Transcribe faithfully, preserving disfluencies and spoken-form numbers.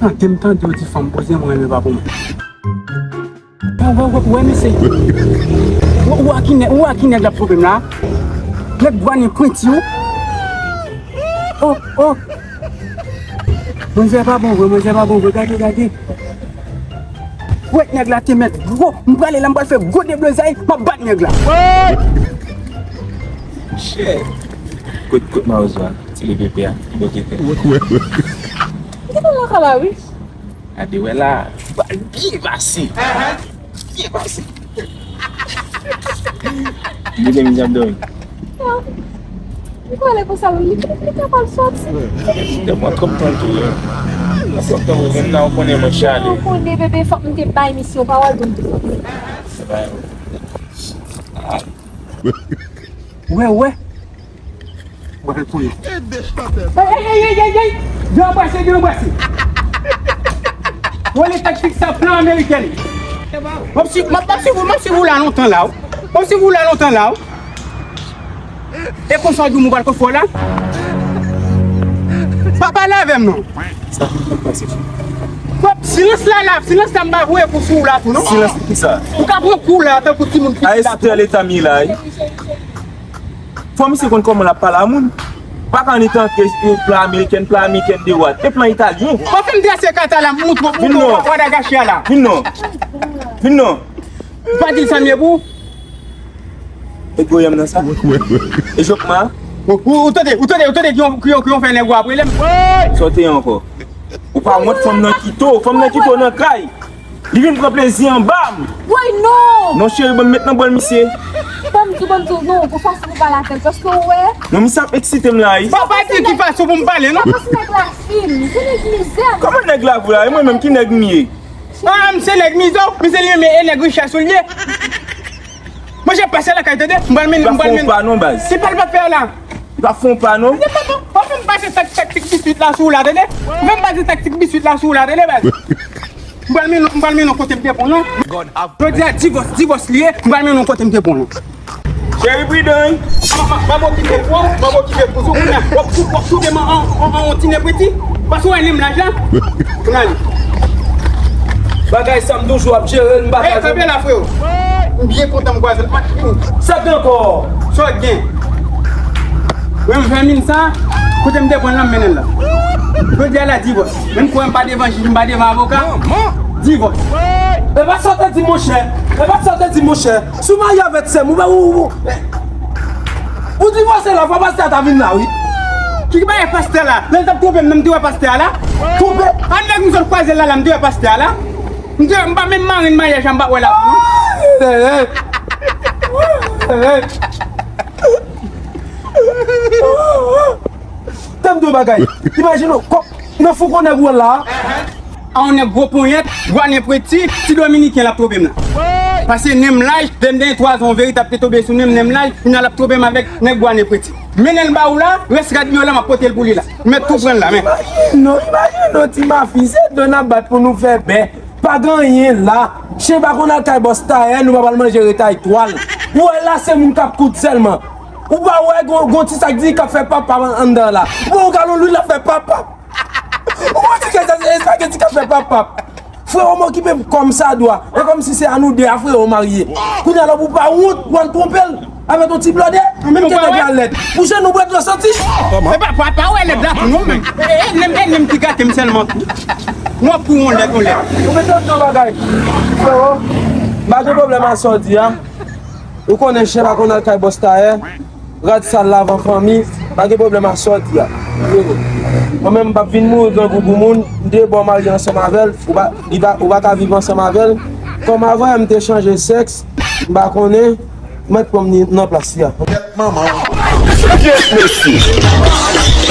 Tande m tande w di fanm poze mwen renmen pa pou mwen. Wè, wè, wè, wè, mesye. Wè, wè ki nèg, wè ki nèg l ap twonpe m la. Nèg bwa nen pwenti w. Oh, oh. Manzè pa bon vre, manzè pa bon vre. Gade, gade. Wè, nèg la te mèt gwo. M prale la, m pral fè gwo deblozay. M ap bat nèg la. Shit. Kout, kout mawozo a. Ti leve pè a. Ki bò ki fè? Ki nan lakay la, wi. Gade wè la, bal byen pase. Byen pase. Gade mizè ap dòmi. Mwen kwè lè konsa, wi, li, li kapab sòti. Tèlman kontan tou, wi. Mwen kontan, wi, menm nan, ou konnen mwen chale. Ou konnen, bebe, fòk m te bay misye yon pawòl pou m te sòti. Wè, wè. Mwen pral touye. Ey, ey, ey, ey, ey! Gen anbrase, gen anbrase! Wè le taktik sa, plan ameriken. M ap swiv, m ap, m ap swiv ou, m ap swiv ou la lontan la, wi. M ap swiv ou la lontan la, wi. E konsa w di w mwen pral konfò la? Pa pale avè m non. Sa ki pase? Silans la la, silans la m pa voye kou sou ou la tou non. Silans pou ki sa? Ou ka pran kou la tankou timoun piti la tou. A, e sou tè leta m ye la, wi. Fò misye konn kòman l ap pale a moun. Pa ka annik antre, e, plan ameriken, plan ameriken de wat. E plan italyen. Bon, fè m trase kat la, m moutre w, moutre w Radagache a la. Vin non. Vin non. Ou pa di l sa m ye pou ou? E goyèm nan sa. E jòkma. Ou, ou, ou tande, ou tande, ou tande ki yon, ki yon, ki yon fè nèg ou ap rele m. Sa w te ye ankò? Ou pa wont fanm nan kite w, fanm nan kite w nan kay. Li vin pran plezi anba m. Woy, non! Non, cheri, ban m met nan bòl misye. Ban m di w, ban m di w, non, pou fason ou pale avè l, paske ou wè. Non, misye ap eksite m la, wi. Papa di ki fason pou m pale, non? Papa se nèg la fin, se nèg mizè. Kòman nèg la vou la? E mwen menm ki nèg m ye? Ah, m se nèg mizè, misye li menm e nèg richès ou l ye. Mwen, j ap pase lakay, tande? M pral mennen, m pral mennen. Pa fè yon pa non, baz. Se pa l p ap fè la. Li pa fè yon pa non. Se pa bon. Pa fè m pase tak-, taktik biswit la sou ou la, tande? Pa fè m pase taktik biswit la sou ou la, tande, baz? M pral mennen, m pral mennen w kote m te pran w lan. Jodi a, divòs, divòs li ye, m pral mennen w kote m te pran w lan. Cheri pridan, wi. M ap, m ap, m ap okipe pou ou, m ap okipe pou ou, kounye a. W ap tou-, w ap touve m an, an, an, an yon ti nen piti. Paske w wè menm laj la. Kounye a li. Bagay sa m toujou ap jere l, m pa ka. Ey, kanpe la, frewo. M byen kontan m kwaze l. Sa k gen ankò? Sa w gen? Mwen m fè min sa, kote m te pran l lan m mennen l la. Jodi a la divòs. Menm kwè m pa devan jij, m pa devan avoka. Divòs. E pa sa w te di monchè. E pa sa w te di monchè. Si w marye avèk sè m, ou pa ou, ou, ou divòse la, fò pastè a ta vin la, wi. Ki bagay pastè la? Lè l t ap twonpe m nan, m te wè pastè a la. Twonpe? An nèg m sot kwaze l la, la, m te wè pastè a la. M te, m pa menm marenn maryaj la, m pa wè l la tou, non. Hey, hey. Hey, hey. Tann yon bagay. Imajine w, kòk nan fouko nèg ou wè l la. A yon nèg gwo ponyèt, gwa nen pwenti, ti dominiken l ap twonpe m nan. Pase nen m laj, lè m te gen twa zan, yon veritable te tonbe sou nen m, nen m laj, kounye a l ap twonpe m avèk nèg gwa nen pwenti. Mennen l ba ou la, rès rad li yo la, m ap pote l pou li la. M mèt tou pran l la, men. Imajine w, imajine w, ti mafi, se do n ap bat pou nou fè bè. Pa gen anyen la. Chen pa konn al kay bòs tayè, nou pa pral manje retay twal. Ou wè la, se moun k ap koud sèlman. Ou pa wè gon, gon ti sa k di k ap fè pap pap anndan la. Ou wè yon galon lwil ap fè pap pap. Ou wè ti kè sa, se espageti k ap fè pap pap. Frewo m okipe m kòmsadwa. E kòmsi se a nou de a frewo marye. Kounye a la pou pa wont, w al twonpe l avèk yon ti blòdè. Menm ke nèg la lèd. Pou je nou bwè dlo santi. E pa, pa, pa wè lèd la tou non, men. E, e, e, menm, e, menm ki gate m sèlman tou. Nou ap pou yon lèd, yon lèd. Ou mete yon bagay. Frewo, m pa gen pwoblèm a sa w di a. Ou konnen chen pa konn al kay bòs tayè. Rad sal lavan fanmi, pa gen pwoblèm ak sa w di a. Mwen menm m p ap vin mouri grangou pou moun, m te bon marye ansanm avè l, ou pa, li pa, ou pa ka viv ansanm avè l. Kòm avan m te chanje sèks, m pa konnen, Mèt pran m nan plas li a. Kèt manman. Kiyès mesye?